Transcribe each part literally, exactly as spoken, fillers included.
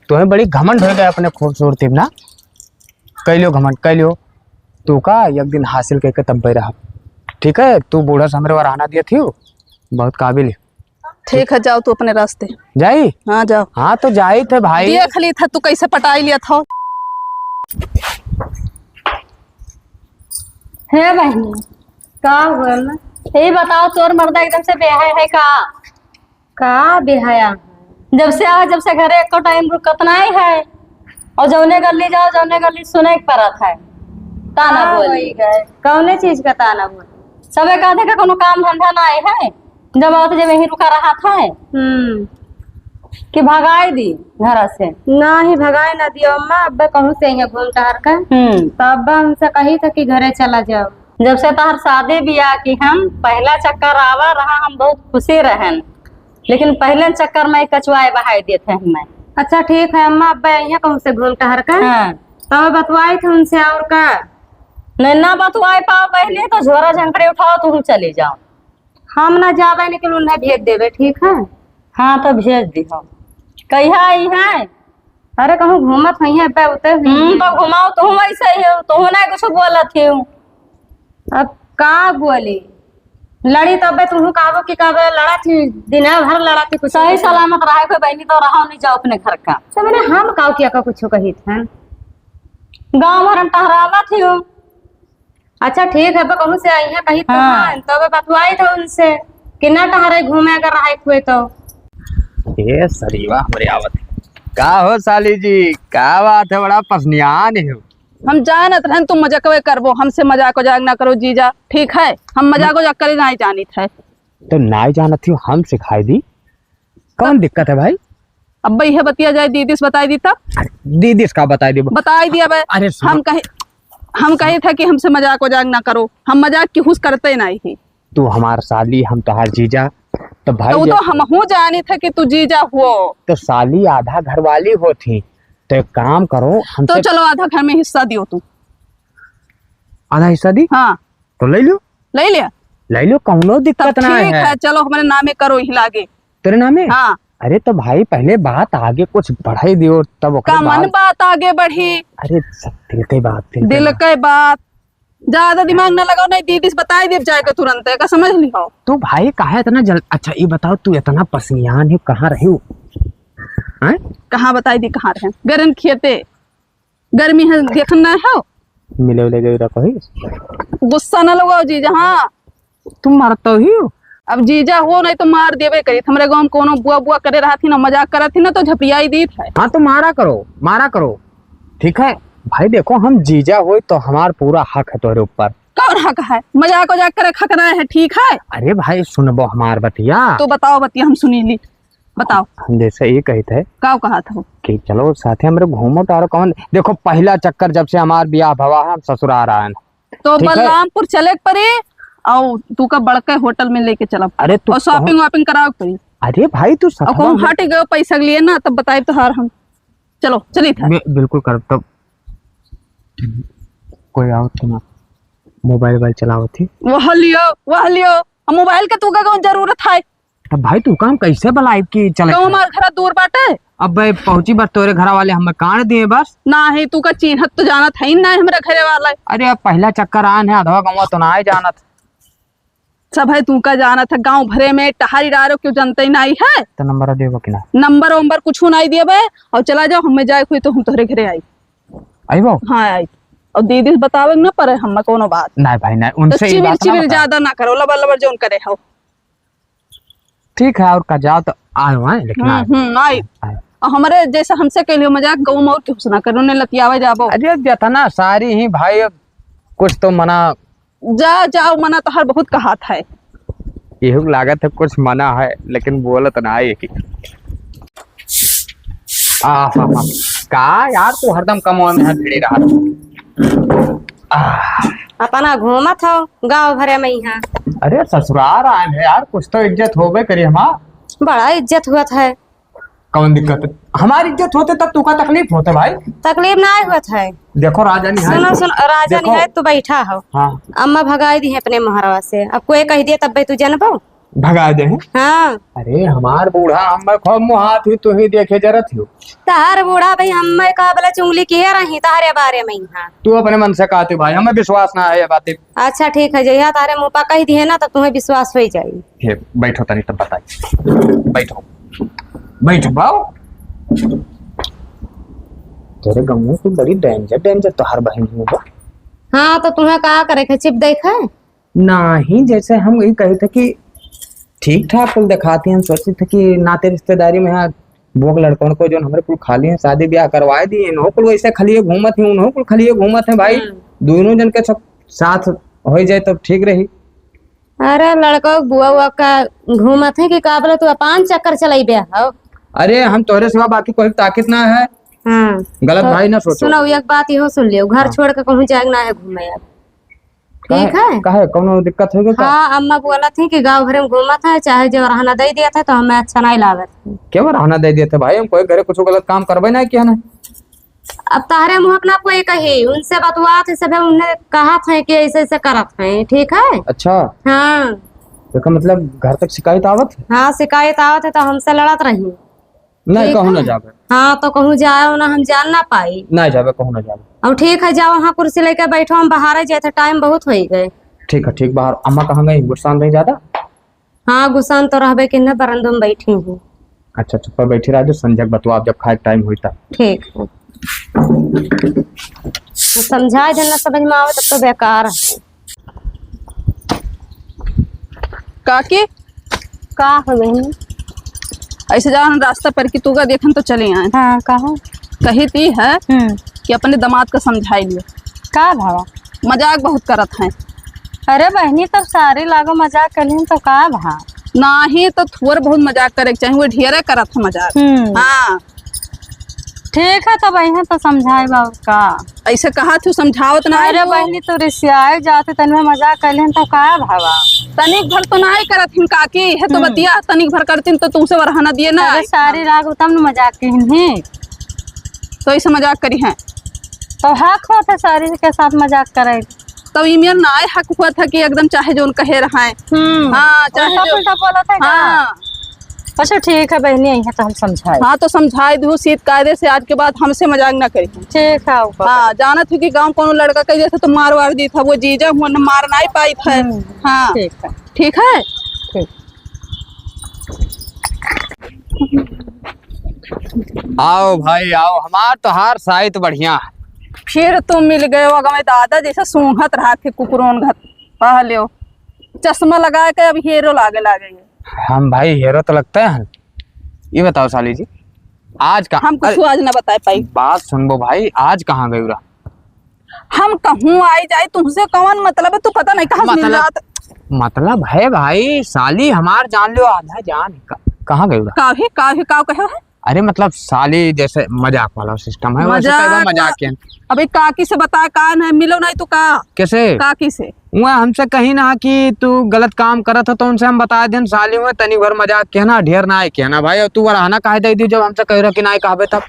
तोहे बड़ी घमंड होइ गया अपने खूबसूरती में ना। कइ लियो घमंड, कइ लियो। तू का एक दिन हासिल कइके तब्बे रहा। ठीक है, तू बूढ़ा से हमरे वराना दिया थी, बहुत काबिल है। ठीक है, जाओ तू अपने रास्ते। जाई? हाँ, जाओ। हाँ, तो जाई थे भाई। देख ली था तू कैसे पटाई लिया था। हे बहिनी, का हुआ ना? यही बताओ, तोर मर्दा एकदम से बेहाया है का? का बेहाया? जब से आवा, जब से घरे एको टाइम रुकत नाई है, और जौने गली जाओ, जौने गली सुने के पड़त है, ताना का बोली। होई गए? कौने चीज का ताना बोली? सबे कहते का कोनो काम धंधा नाई है, जब आवत जब यहीं रुका रहत है। हम्म। कि भगाई दी घर से। नाही, भगाए ना दियो अम्मा, अब्बे कहूँ से यहाँ घूम टहर के। हम्म। तो अब्बा हमसे कही था कि घरे चला जाओ। जब से तोहर शादी बियाह की हम पहला चक्कर आवा रहा, हम बहुत खुशी रहन, लेकिन पहले चक्कर में कचुआए बहाई देते हैं हमें। अच्छा ठीक है अम्मा, अब्बे यहाँ कहूँ से घूम टहर के। हाँ। तब बतवाई थे उनसे और का। नहीं ना बतवाए पाओ बहनी तो झोरा झंकड़े उठाओ, तुम चले जाओ। हम ना जाबे, लेकिन उन्हें भेज देबे, ठीक है? हाँ, तो भेज दिहो। कहिया आई हैं? अरे, कहूँ घूमत हुई हैं, पे उते हुई हम्म, हैं। तो घुमाओ, तुहूँ वैसे ही हो, तुहूँ ना कुछ बोलत ही हो। अब का बोली? लड़ी तबे तुहूँ कहबो कि कहबे लड़ा थी, दिन भर लड़ा थी, कुछ सही नहीं। सलामत रहे कोई बहनी तो रहो, नहीं जाओ अपने घर का। तो मैंने हम काव किया का कुछ कही था? गाँव भर में टहरावत ही हो। अच्छा ठीक है, अब कहूँ से आई हैं, कही तो हाँ। हाँ, तो अब बतवाई था उनसे कि ना टहरे घूमे अगर आए हुए तो। ए सरीवा हमरे आवत। का हो साली जी, का बात है, बड़ा पसनियान हो। हम जानत रहन तुम मजाकवे करबो, हमसे मजाक उजाक ना करो जीजा, ठीक है? हम मजाक उजाक करे नाई जानित है। तो नाई जानत हो, हम सिखाई दी। कौन दिक्कत है भाई? अब भाई, यह बतिया जाए, दीदी से बताई दी तब। अरे, दीदी से का बताई दी? बताई दिया बे। अरे, सुनो। हम कहे, हम कहे था कि हमसे मजाक वजाक ना करो, हम मजाक की हुस करते नहीं ही। तू हमार साली, हम तोहार जीजा, तो भाई तो वो तो जैसे हमहू जानी था कि तू जीजा हुओ। तो साली आधा घर वाली होती, तो एक काम करो, हमसे तो चलो, आधा घर में हिस्सा दियो तू। आधा हिस्सा दी? हाँ। तो ले लो। ले लिया? ले लो, कौनो दिक्कत तब ना ठीक है। है, चलो, हमारे नामे करो ही लागे। तेरे नामे? हाँ। अरे तो भाई, पहले बात आगे कुछ बढ़ाई दियो, तब ओकरे का मन बाद बात आगे बढ़ी? अरे, सब दिल के बात, दिल के दिल बात। के बात। ज्यादा दिमाग ना लगाओ, नहीं दीदी से बताई देब जाए के तुरंत, का समझ लिहो? तू भाई, काहे इतना जल-, अच्छा, ये बताओ, तू इतना पसनियान है, कहाँ रही हो? हैं? कहाँ बताई दी, कहाँ रहे? गरन खेते। गर्मी है, देखन ना हो। मिले उले गई रहा कही। गुस्सा ना लगाओ जीजा, हाँ। तुम मारत तो ही हो। अब जीजा हो नहीं तो मार देबे करी। हमरे गाँव में कोनो बुआ बुआ करे रहत ही ना, मजाक करत ही ना तो झपड़ियाई दीत है। हाँ तो मारा करो, मारा करो। ठीक है भाई, देखो हम जीजा होई तो हमार पूरा हक है तोहरे ऊपर। कौन हक है? मजाक वजाक करे के हक ना है, ठीक है? अरे भाई सुनबो हमार बतिया। तो बताओ बतिया, हम सुनी ली। बताओ। हम जैसे ये कही थे का कहा था कि चलो साथे हमरे घूमो टहरो कौन। देखो पहला चक्कर जब से हमार बियाह भवा है, हम ससुराल आए हैं। तो ठीक है। बलरामपुर चले के पड़ी और तू का बड़का होटल में लेके चलब। अरे तू और shopping वॉपिंग करावे के पड़ी। अरे भाई तू और सतवा कहूँ में हट गयो पैसा के लिए ना, तब बताए तो हार हम। चलो चली था। बि-, बिल्कुल करब तब। कोई आओ तुम मोबाइल वोबाइल चलावत ही। वह लियो, वह लियो। अब मोबाइल के तू का कौन जरूरत है? तब भाई तू काम कैसे बलाइब की चले? तो हमार घर दूर बाटे। अब भाई पहुंची बस तोरे घर वाले हमें काट दिए बस। नाही तू का चिन्हत तो जानत है ही ना हमरा घरे वाला। अरे अब पहला चक्कर आन है, अधवा गंवा तो ना आए जानत। सब है तू का जानत है, गांव भरे में टहारी डारो क्यों जनते ही नहीं है। तो नंबर देबो कि ना? नंबर वंबर कुछ नहीं देबे और चला जाओ, हमें जाए कोई तो हम तोहरे घरे आई। आइबो? हाँ आई। और दीदी से बतावे ना पड़े हमें कोनो बात। नहीं भाई नहीं, तो उनसे ये चिबिर बात ना चिबिर बताओ। ज्यादा ना करो, लबर लबर जोन करे हो। ठीक है, और का जाओ तो आयो है, लेकिन हम्म, आयो। हम्म, आई। आयो। और हमरे जैसे हमसे कहलियो मजाक, गऊ में और केहू से ना करो, ने लतियावे जाबो। अरे, जितना सारी ही भाई, अब कुछ तो मना। जा, जाओ, मना तो हर बहुत कहात है। यहू लागत है कुछ मना है, लेकिन बोलत ना है कि। आहा, का यार, तू हरदम कमवा में हाथ भिड़े रहा। आह। अपना घूमत हो गाँव भरे में यहाँ। अरे ससुराल आए हैं यार, कुछ तो इज्जत होबे करी हमार। बड़ा इज्जत हुआ था। कौन दिक्कत है? हमारी इज्जत होते तब तू का तकलीफ होते भाई? तकलीफ ना हुआ था। देखो राजन है। सुनो, सुनो, राजन देखो। है, तू बैठा हो। हाँ। अम्मा भगाई दी है अपने मोहरवा से। अब कोई कह दिया तब तू जनबो? भगा दे हैं? हाँ। अरे, हमार बूढ़ा हम्मे खूब मुहात ही, तू ही देखे जरत हो। तहार बूढ़ा भाई हम्मे का बोले चुंगली किहे रही तहरे बारे में ही, हाँ। तू अपने मन से कहते भाई, हमें विश्वास ना है ये बातें। अच्छा, ठीक है, जहिया तारे मुँह पर कह दिए ना, तब तुम्हें विश्वास हो ही जाई। हे, बैठो तनी, तब बताई। बैठो, बैठो बाऊ। तेरे गाँव में तो बड़ी danger, danger तोहार बहिन हुई बा। हाँ, तो तुम्हें का करे के, छिप देखे? नाही, जैसे हम यही कहे थे कि ठीक ठाक कुल दिखाती हैं, हम सोचे थे कि नाते रिश्तेदारी में यहाँ बुआ के लड़कन को जो हमरे कुल खाली हैं, शादी ब्याह करवाए दिए, इन्हों कुल वैसे खलिए घूमत हैं, उन्हों कुल खलिए घूमत हैं भाई। हम्म। दोनों जन के सब साथ हो जाए तब ठीक रही। अरे लड़को बुआ उआ का घूमत है कि का बोले तू अपान चक्कर चलैबे हो? अरे हम तोहरे सिवा बाकी कोई ताकत ना है। हाँ। गलत तो भाई ना सोचो। सुनो, एक बात इहो सुन लियो, घर हाँ। छोड़ के कहूँ जाए ना है घूमे अब। ठीक है? काहे? कौनो दिक्कत है क्या? हाँ, अम्मा बोलत ही कि गाँव भरे में घूमत है, चाहे जो रहना दे दिया था तो हमें अच्छा नहीं लागत है। क्यों रहना दे दिया था भाई? हम कोई घरे कुछ गलत काम करबे नहीं किया ना। अब तहरे मुँह के ना कोई कही, उनसे बतुआत है सभे, उन्हें कहत है कि ऐसे ऐसे करत है, ठीक है? अच्छा। हाँ। एकर मतलब घर तक शिकायत आवत है? हाँ, शिकायत आवत है तो हमसे लड़त रही। नहीं, ठीक कहूँ है? ना जाबे। हाँ, तो कहूँ जाए ना, हम जान ना पाई। ना जाबे, कहूँ ना जाबे। अब ठीक है, जाओ वहाँ कुर्सी लेके बैठो, हम बाहर ही जाए थे, time बहुत हो ही गए। ठीक है, ठीक, बाहर। अम्मा कहाँ गई? गुस्सा नहीं ज्यादा? हाँ, गुस्सा तो रहबे कि ना, बरंदो में बैठी हूँ। अच्छा, चुप्पा बैठी रह जो, संझक बतवा, जब खाए time होई तब। ठीक है। समझाए देना, समझ में आवे तब तो बेकार है। काकी? का हो बहिनी? ऐसे जाओ ना रास्ता पर कि तू का देखन तो चले आए। हाँ, कहा? कही ती है हम्म। कि अपने दामाद का समझाई लियो। का भावा? मजाक बहुत करत हैं। अरे बहिनी, तब सारी लागो मजाक कर लीन तो का भा? नाही तो थोड़ बहुत मजाक करे के चाहिए, वो ढेरे करत है मजाक। हम्म। हाँ। ठीक है, तब अइहें तो समझाए बाबू का। ऐसे कहा थू, समझावत ना अरे तू। बहिनी, तू रिसियाए जाते, तनी में मजाक कर लेन तो का भावा? तनिक भर तो नाई करत हिन काकी, है तो हम्म। बतिया, तनिक भर करतीन तो तुमसे वरहना दिए ना। अरे सारी राग उतम न मजाक किहिन ही। तो ऐसे मजाक करी हैं। तो हक होत है सारी के साथ मजाक करे। तो ई मेर नाय हक हुआ था कि एकदम चाहे जोन कहे रहाए। हम्म। हाँ, चाहे उल्टा जो पुल्टा बोला था का? हाँ। अच्छा, ठीक है बहिनी, अइहें तो हम समझाए। हाँ, तो समझाए दू सीध कायदे से, आज के बाद हमसे मजाक ना करी। ठीक है, ऊपर। हाँ, जानत हूँ कि गाँव कौनो लड़का कह देता तो मार वार दी था, वो जीजा हुआ न मार नाई पाई था। हम्म, हाँ। ठीक है। ठीक है? ठीक। आओ भाई, आओ, हमार तोहार साइत बढ़िया है। फिर तुम मिल गए हो, अगमे दादा जैसे सूंघत रहा थे कुकुरोन घत। पह लियो, चश्मा लगा के अब हीरो लागे लागे। हम भाई हीरो तो लगते हैं। ये बताओ साली जी, आज का, हम कुछ अरे, आज ना बताए पाई। बात सुनबो भाई, आज कहाँ गई रहा? हम कहूँ आई जाए, तुमसे कौन मतलब है? तू पता नहीं कहाँ से मिल मतलब, जात। मतलब है भाई, साली हमार जान लो आधा जान। क-, कहाँ गई रहा? काहे, काहे, का कहे है? अरे मतलब साली जैसे मजाक वाला system है, वैसे मजाक कहे, मजाक वा-, के। अबे काकी से बता, का ना मिलो नहीं तो का? कैसे? काकी से। वह हमसे कही ना कि तू गलत काम करत हो, तो उनसे हम बता देन, साली हुए तनी भर मजाक के ना, ढेर ना आए के ना भाई, और तू वरहना काहे दे दी जब हमसे कह रहा कि ना कहबे तब?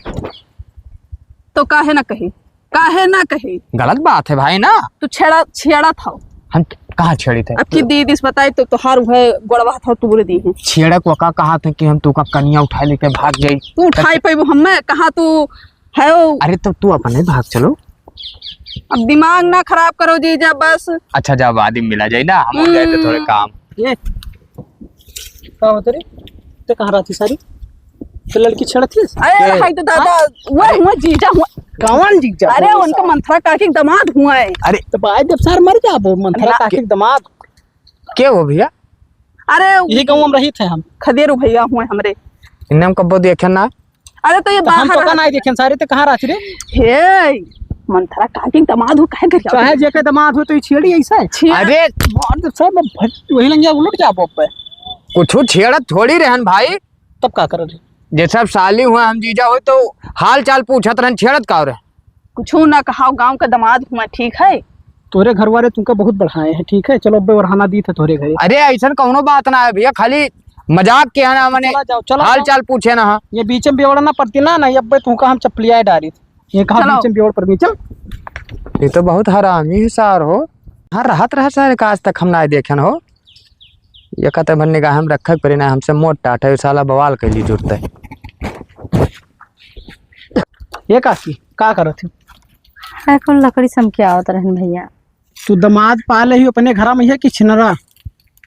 तो काहे ना कही? काहे ना कही? गलत बात है भाई ना। तू छेड़ा, छेड़ा था। हम कहाँ छेड़ी थे? अब की दीदी से बताई तो तोहार वह गोड़वा था तूर दी है। छेड़ा को का कहा था कि हम तू का कनिया उठा लेके भाग जाई? तू उठाई पैबो हमें, कहाँ तू है वो? अरे तो तू अपने भाग चलो। अब दिमाग ना खराब करो जीजा बस। अच्छा जाओ, बाद में मिला जाए ना, हम हो जाए तो थोड़े हम्म। काम। ये का होत रे? ते कहाँ रहती सारी? तो लड़की छेड़त थी? अरे के? हाय तो दादा, हाँ? वो अरे। हुआ जीजा हुआ। कौन जीजा अरे हुआ उनका साहब? मंथरा काकी के दामाद हुआ है। अरे। तो भाई जब सार मर जाबो, मंथरा ना, काकी के के, दामाद। के हो भैया? अरे यही गाँव में रही थे हम। खदेरू भैया हुए हमरे। इन्हें हम कब्बो देखे ना। अरे तो ये तो हम बाहर तो का नहीं देखें सारे, तो कहाँ रहती रे? हे, मंथरा काकी के दामाद हो, काहे घर जाओ? चाहे जेके दामाद हो, तो ये छेड़ी ऐसा है? छेड़- अरे! मार दे, सब में भट-, वही लंगिया उलट जाबो पे। कुछ छेड़त थोड़ी रहन भाई। तब का कर रहे? जैसे अब साली हुआ, हम जीजा हो, तो हाल चाल पूछत रहन, छेड़त का रहे? कुछ ना कहा, गाँव का दामाद हुआ, ठीक है? तोरे घर वाले तुमका बहुत बढ़ाए हैं, ठीक है? चलो, अब्बे ओरहाना दी थे तोरे घरे। अरे, ऐसन कौनो बात ना है भैया, खाली मजाक किया ना, मने चला जाओ, चला हाल जाओ। चाल पूछे ना, हाँ। ये बीच में बेवड़ा ना पड़ती ना, ना, ये अब्बे तुमका हम चपलियाए डारी। ये कहाँ चलो। बीच में बेवड़ पड़नी, चल। ये तो बहुत हरामी है सार हो। हाँ, रहत रहा सारे का आज तक हम ना देखेन हो। ये कहते भर निगाह में रखे के पड़ी ना, हमसे मोट टाट है, साला बवाल कैली जुड़ते। ये काकी, का करत हो? है कुल लकड़ी समके आवत रहन भैया। तू दमाद पा ले ही अपने घरा में है कि छिनरा?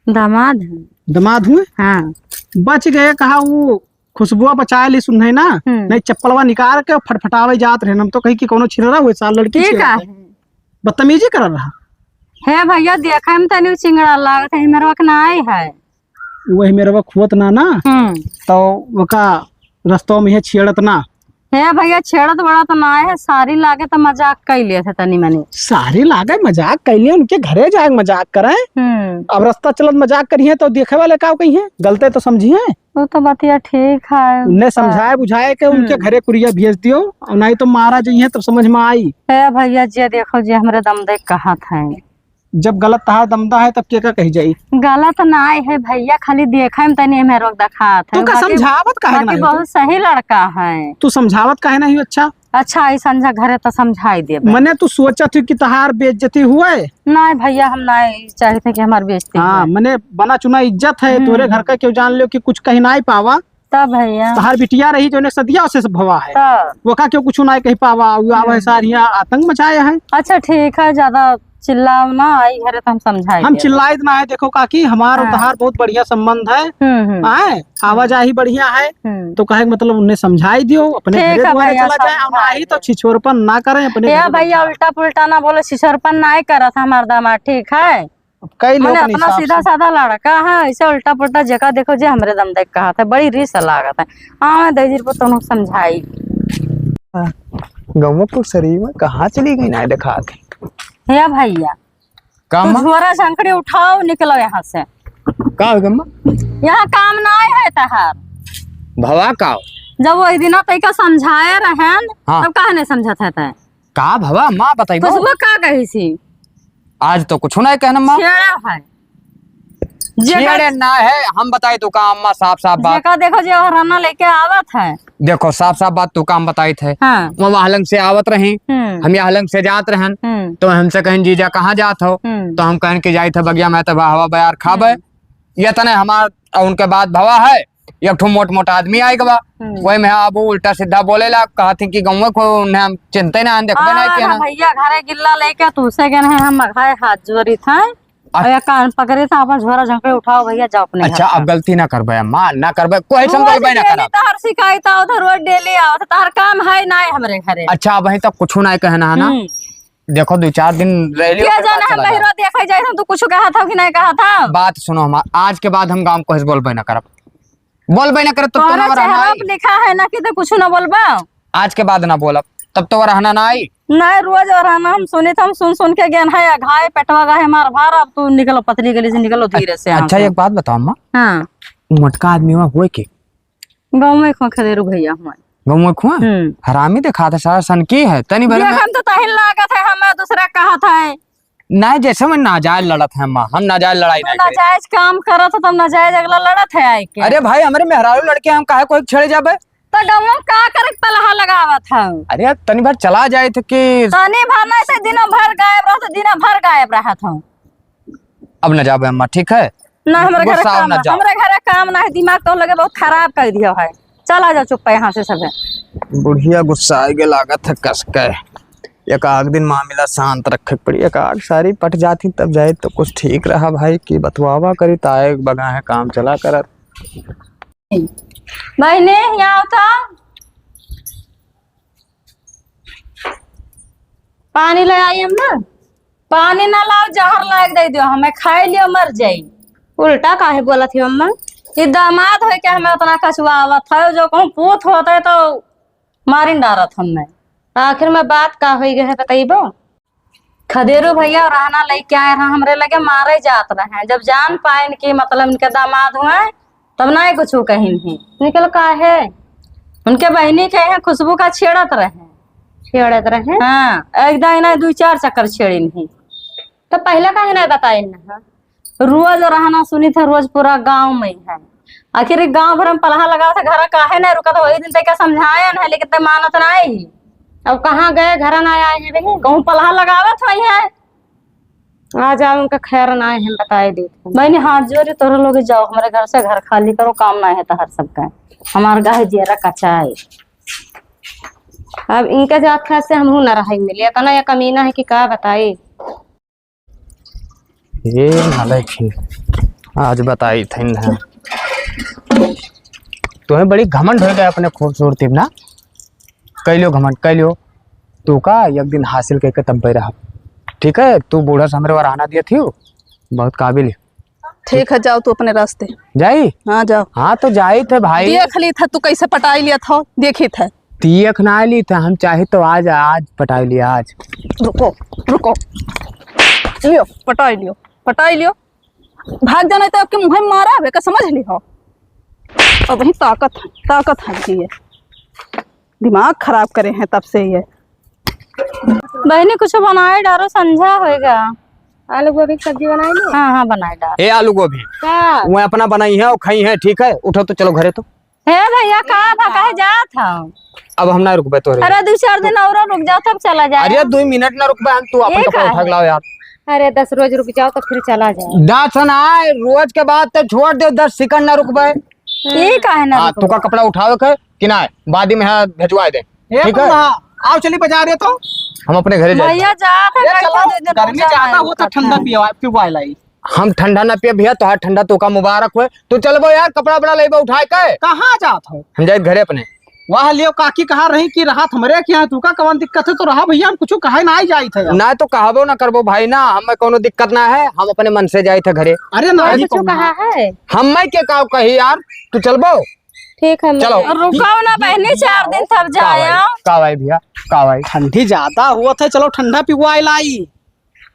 दमाद है। दमाद हुए? हाँ। बच गए, कहा वो खुशबुआ बचाए ली सुन है ना, हम्म। नहीं चप्पलवा निकाल के फटफटावे जात रहे। हम तो कही कि कोनो छिनरा हुए साल लड़की ठीक छिनरा है। है। बदतमीजी कर रहा। हे भैया, देखे में तनी चिंगड़ा लागत है, मेरे वक्त ना आए है। वही मेरे वक्त हुआ ना ना, हम्म। तो वका रस्तों में है छेड़त ना। हे भैया, छेड़त बड़ा तो ना है, सारी लागे तो मजाक कर लिए थे तनी मनी। सारी लागे मजाक कर लिए, उनके घरे जाए मजाक करें। हम्म। अब रास्ता चलत मजाक करिए तो देखे वाले का कही है, गलते तो समझिए। वो तो बतिया ठीक है। उन्हें हाँ। समझाए बुझाए के उनके हम्म। घरे कुरिया भेज दियो, और नहीं तो मारा जइहे तब समझ में आई। हे भैया, जे देखो जे हमरे दम दे कहत है। जब गलत तहार दमदा है तब के का कही जाई? गलत ना है भैया, खाली देखे में तनी हमें रोक दिखात है। तू का बाकी, समझावत काहे बाकी नहीं तू? बहुत सही लड़का है। तू समझावत काहे नहीं? अच्छा। अच्छा, आई संझा घरे तो समझाई देबे। मने तू सोचत हो कि तहार बेइज्जती हुए? नहीं भैया, हम नहीं चाहते कि हमार बेइज्जती हाँ, हुए। मने बना चुना इज्जत है, हम्म। तोरे घर का क्यों जान लो कि कुछ कहीं नहीं पावा। तब भैया। तहार बिटिया रही जो ने सदिया से भवा है। तब। वो का क्यों कुछ नहीं कही पावा, वो आवे हम्म। सार हियां आतंक मचाया है। अच्छा ठीक है, ज्यादा चिल्लाओ ना, आई घरे तो हम समझाई हम देबे। चिल्लाइत ना है, देखो काकी, हमार और हाँ। तहार बहुत बढ़िया संबंध है। हम्म, हम्म। आए, आवाजाही बढ़िया है, हम्म। तो कहे के मतलब उन्हें समझाई दियो, अपने ठीक घरे है दुआरे भैया, चला जाए, और ना समझाई ही तो देबे। छिछोरपन ना करें अपने या घरे भैया, बैठा। उल्टा पुल्टा ना बोलो, छिछोरपन ना ही करत हमार दामाद, ठीक है? अब कई लोग मने अपने अपना हिसाब सीधा से। साधा लड़का है, ऐसे उल्टा पुल्टा जेका देखो जे हमरे दम देख कहा था, बड़ी रीस लागत है। हाँ, मैं दही पर तुम समझाई। गौवा को शरीर में कहाँ चली गई ना दिखा के? हे भैया, का तू अम्मा? झोरा झंकड़ी उठाओ, निकलो यहाँ से। का हो गम्मा? यहाँ काम ना आए है तहार। भवा का हो? जब वही दिना तैका समझाए रहन, हाँ। तब काहे नहीं समझत है तै? का भवा अम्मा बताई बो? खुशबू का कही सी? आज तो कुछ नहीं कहना अम्मा। छेड़ा है। जेका छेड़े ना है, हम बताई तो का अम्मा, साफ साफ बात। जेका देखो जे ओहराना लेके आवत है। देखो साफ साफ बात तू काम बताई थे। हाँ। वो वहाँ हलंग से आवत रही, हम्म। हम यहाँ हलंग से जात रहन, हम्म। तो हमसे कहन जीजा कहाँ जात हो? हम्म। तो हम कहन कि जाइत है बगिया में तो हवा बयार खाबे। हम्म। ये तने हमार, उनके बाद भवा है, एक ठो मोट मोट आदमी आए गवा, हम्म। वही में अब वो उल्टा सीधा बोले ला, कहा थी कि गौवा को उन्हें हम चिंते ना आन, देखबे ना हाँ, किया ना। भैया घरे गिल्ला लेके तू से गए हैं, हम मघाए हाथ जोड़ी था, अच्छा। और ये कान पकड़े था, अपन झोरा झंकड़े उठाओ भैया, जाओ अपने घर अच्छा, का। अब गलती ना करबे अम्मा, ना करबे, कोई रोज संभलबे ना daily करब। तोहर शिकायत आओ तो रोज daily आओ, तो तोहर काम है ना हमरे घरे। अच्छा, अब वहीं तक कुछ ना कहना है ना। हम्म। देखो, दो चार दिन रह लियो, के फिर जाने बात हम चला जाए। बहिरो देखे जाए, हम तो कुछ कहा था कि नहीं कहा था। बात सुनो हमार, आज के बाद हम गाँव को बोलबे ना करब, बोलबे ना करब, तब तो तोहरा ना रहना चेहरा आई। पे लिखा है ना कि तो कुछ ना बोलबा। आज के बाद ना बोलब, तब तो रहना ना आई। नहीं, रोज रहना हम सुने थे, हम सुन सुन के गेन है, घाय पेटवा गा है मार भार, अब तू निकलो पतली गली से, निकलो धीरे से यहाँ अच्छा, से। एक बात बताओ अम्मा, हाँ। मोटका आदमी हुआ हुए के? गाँव में खो खदेरू भैया हुआ। गाँव में खुआ? हम्म। हरामी देखा था सारा सन की है, तनी भर ये में हम तो तहिन लागत है, हम दूसरा कहा था। नहीं, जैसे में नाजायज लड़त है अम्मा, हम नाजायज लड़ाई तू नहीं करी। नाजायज काम करत हो, तब नाजायज अगला लड़त है आए के। अरे भाई, हमरे मेहरारू लड़के हम काहे कोई छेड़े जाबे? तो गाँव में का करे के पलहा लगावत है? अरे यार, तनी भर चला जाए थे कि तनी भर नहीं से दिनों भर गायब रहत, दिनों भर गायब रहत हो। अब न जाबे अम्मा, ठीक है? ना, हमरे घरे गुस्सा काम ना ना, जाओ। हमरे घरे काम ना है, दिमाग तो लगे बहुत खराब कर दिया है। चला जाओ चुप्पे यहाँ से सभे। बुढ़िया गुस्सा आए के लागत है कस के। एक आध दिन मामला शांत रखे के पड़ी, एक आध सारी पट जाती तब जाए तो कुछ ठीक रहा भाई, कि बतवावा करी ताए बगा है काम चला करत। बहिनी, यहाँ आओ तो। पानी ले आई अम्मा। पानी ना लाओ, जहर लाग दे दियो, हमें खाए लियो, मर जाई। उल्टा काहे बोलत हो अम्मा? ये दामाद होय के हमें उतना कछुआवत है, जो कहूँ पूत होते तो मारिन डारत हमें। आखिर में बात का होई गए है, बतइबो? खदेरू भैया रहना लेके आए रहा, हमरे लगे मारे जात रहे। जब जान पाइन कि मतलब इनके दामाद हुए, तब नहीं कुछ कहिन ही। निकल काहे? उनके बहिनी के यहाँ खुशबू का छेड़त रहे। छेड़त रहे? हाँ, एक दाई नहीं, दू चार चक्कर छेड़िन ही। तो पहला काहे नहीं बताइन है? रोज रहना सुनी थे, रोज पूरा गाँव में है। आखिर गाँव भर में पलहा लगा था, घर काहे नहीं रुका था? वही दिन तक समझायन है, लेकिन ते मानत नहीं। अब कहाँ गए, घर ना आए हैं बहिन। कहूँ पलहा लगावत होई है। आ जाओ, उनका खैर ना है, हम बताए देत हैं। बहिनी, हाथ जोड़े तोहरे लोग, जाओ हमरे घर से, घर खाली करो, काम ना है तोहर सबका। हमार गाहे जियरा कचाए। अब इनके जात खात से हमहू न रहे मिले, इतना ये कमीना है कि का बताई। ये नालायक है, आज बताई थे इन्हें। तुम्हें बड़ी घमंड हो गया अपने खूबसूरती में ना। कइ लियो घमंड, कइ लियो। तू का एक दिन हासिल कइके तब रहा। ठीक है, तू बूढ़ा से हमरे रहना दिया थी, बहुत काबिल है। ठीक है, जाओ तू अपने रास्ते। जाई? हाँ, जाओ। हाँ, तो जाई थे भाई। देख ली था तू कैसे पटाई लिया था, देखी थे। देख ना ली थे, हम चाहे तो आज, आज पटाई लिया, आज। रुको, रुको। लियो, पटाई लियो, पटाई लियो। भाग जाना तो आपके मुँह में मारा हवे का, समझ ली हो। अबहीं ताकत है, ताकत है ये। दिमाग खराब करे हैं तब से ये। बहिनी, कुछ बनाए डारो, संझा होएगा। आलू गोभी की सब्जी बनाई ली? हाँ, हाँ, बनाए डारो। ए, आलू गोभी। का? वो अपना बनाई है और खाई है, ठीक है? उठो तो चलो घरे तो। हे भैया, का भा कहे जात हो? अब हम ना रुकबे तोरे। अरे, दो चार दिन और रुक जाओ, तब चला जाए। अरे, दो मिनट ना रुकबे हम, तू अपन ये कपड़ा का उठा के है? लाओ यार। अरे, दस रोज रुक जाओ तो फिर चला जाए। दस ना, रोज के बाद तो छोड़ दे, दस सेकंड ना रुकबे। ये का है ना हाँ, रुकबे? तू का कपड़ा उठावे के कि ना, बाद में यहाँ भेजवा दे। ए ठीक है? बउआ, आओ चली बाजार है तो। हम अपने घरे जाए। भैया जात है, ए, बैठो, चलो, दो दिन रुक गर्मी जाओ, ज्यादा होता, ठंडा पियो, पियो लाई। हम ठंडा ना पिए भैया, तोहार ठंडा तोका मुबारक होए। तू चलबो यार, कपड़ा बड़ा लेबो उठाए के। कहाँ जात हो? हम जाए घरे अपने। वाह लियो, काकी कहा रही कि राहत हमरे के यहाँ, तू का कवन दिक्कत है तो रहा भैया, हम कुछ कहे ना आई जाई थे। ना तो कहबो ना करबो भाई ना, हमें कोनो दिक्कत ना है, हम अपने मन से जाई थे घरे। अरे ना और ही कुछ कोनो कहा है? है? हमें के का कही यार, तू चलबो? ठीक है, चलो। मैं रुकाओ ना बहनी, चार दिन तब का भाई, जाया। का भाई भैया, का भाई? ठंडी ज्यादा हुआ था, चलो ठंडा पिवाए लाई।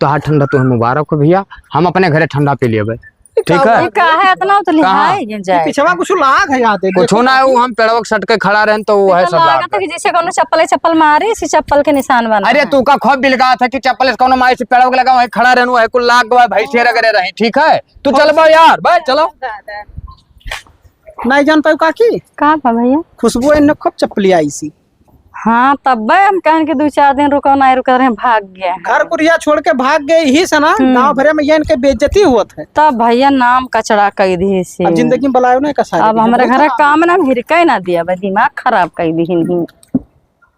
तोहार ठंडा तुम्हें मुबारक हो भैया, हम अपने घरे ठंडा पी लेबे, ठीक है? ये का है इतना उतली कहाँ? है, ये ये जाए। पिछवा कुछ लाग है याद है, कुछ देखो ना, काकी। वो हम पेड़वा के सट के खड़ा रहन तो वो है देखो, सब लाग लागत है है। कि जैसे कोनो चप्पल चप्पल मारे, इसी चप्पल के निशान बना अरे है। तू का खूब बिलगात है कि चप्पल से कोनो मारे से पेड़वा के लगा, वहीं खड़ा रहन, वहीं कुल लाग गवा, भाई शेर करे रही, ठीक है? तू चल बा यार, बस चलो। नहीं जान पाऊ काकी। का बा भैया? खुशबू इन्हें खूब चप्पली आई सी। हाँ, तब हम कहन के दो चार दिन रुको, नहीं रुक रहे, भाग गया है। घर कुरिया छोड़ के भाग गए, यही से ना हम्म। गांव भरे में ये इनके बेइज्जती हुआ था। तब भैया नाम कचड़ा कई दी से। अब जिंदगी में बुलायो ना कसाई अब के, हमरे बहुत घर खराब। काम ना हिरके ना दिया, बस दिमाग खराब कई दी हिन ही।